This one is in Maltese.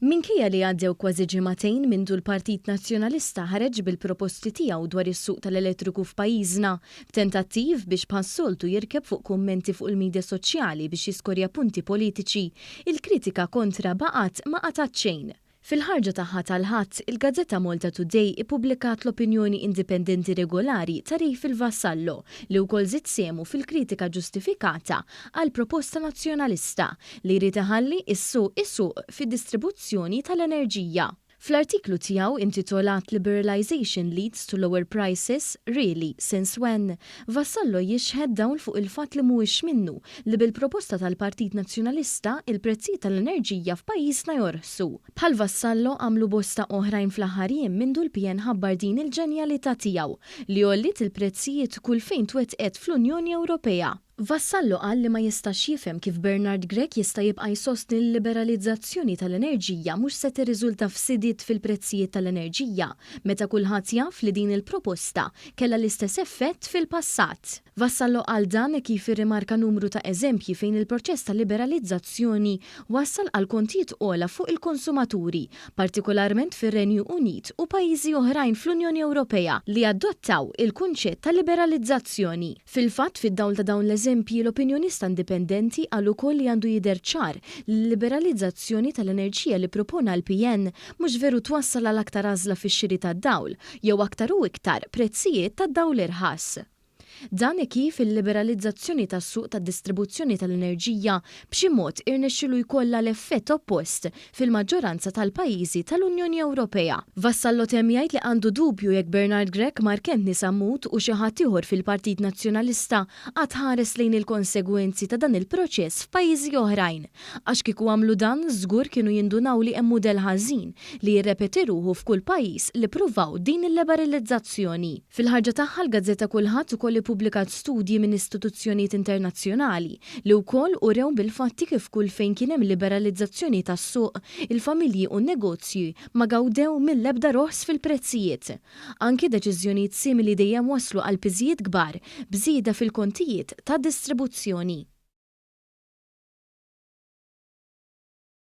Minkejja li għaddew kważi ġimagħtejn mindu l-Partit Nazzjonalista ħareġ bil-proposti tiegħu dwar is-suq tal-elettriku f'pajjiżna, b'tentattiv biex bħas-soltu jirkeb fuq kummenti fuq il-midja soċjali biex jiskorja punti politiċi, il-kritika kontra baqgħet ma qatgħet xejn. Fil-ħarġa tagħha tal-Ħadd, il-gazzetta Malta Today ippubblikat l-opinjoni indipendenti regolari ta' Rayfil Vassallo li wkoll żied sehmu fil-kritika ġustifikata għall-proposta Nazzjonalista li jrid iħalli s-suq isuq fid-distribuzzjoni tal-enerġija. Fl-artiklu tiegħu intitolat Liberalisation leads to lower prices, really, since when? Vassallo jixħet dawl fuq il-fatt li mhuwiex minnu li bil-proposta tal-Partit Nazzjonalista il-prezzijiet tal-enerġija f'pajjiżna jorħsu. Bħal Vassallo għamlu bosta oħrajn fl-aħħar jiem mindu l-PN ħabbar din il-ġenjalità tiegħu li għolliet il-prezzijiet kull fejn twettqet fl-Unjoni Ewropea. Vassallo qal li ma jistax jifhem kif Bernard Grech jista' jibqa' jsostni l-liberalizzazzjoni tal-enerġija mhux se tirriżulta f'żidiet fil-prezzijiet tal-enerġija meta kulħadd jaf li din il-proposta kellha l-istess effett fil-passat. Vassallo qal dan kif irrimarka numru ta' eżempji fejn il-proċess ta' liberalizzazzjoni wassal għal kontijiet ogħla fuq il-konsumaturi, partikolarment fir-Renju Unit u pajjiżi oħrajn fl-Unjoni Ewropea li adottaw il-kunċett ta' liberalizzazzjoni. Fil-fatt, fid-dawl ta' dawn l-eżempji, l-opinjonista indipendenti qal ukoll li għandu jidher ċar li l-liberalizzazzjoni tal-enerġija li propona l-PN mhux veru twassal għal aktar għażla fix-xiri tad-dawl jew aktar u iktar prezzijiet tad-dawl irħas. Dan kif il-liberalizzazzjoni tas-suq tad-distribuzzjoni tal-enerġija b'xi mod irnexxielu jkollha l-effett oppost fil-maġġoranza tal-pajjiżi tal-Unjoni Ewropea. Vassallo temm jgħid li għandu dubju jekk Bernard Grech, Mark Anthony Sammut u xi ħadd ieħor fil-Partit Nazzjonalista qatt ħares lejn il-konsegwenzi ta' dan il-proċess f'pajjiżi oħrajn. Għax kieku għamlu dan żgur kienu jindunaw li hemm mudell ħażin li jirrepeti ruħu f'kull pajjiż li pruvaw din il-liberalizzazzjoni. Fil-ħarġa tagħha l-gazzetta Kullħadd ukoll ippubblikat studji minn istituzzjonijiet internazzjonali li wkoll urew bil-fatti kif kull fejn kien hemm liberalizzazzjoni tas-suq, il-familji u n-negozji ma gawdew mill-ebda roħs fil-prezzijiet. Anki deċiżjonijiet simili dejjem waslu għal piżijiet kbar b'żieda fil-kontijiet ta' distribuzzjoni.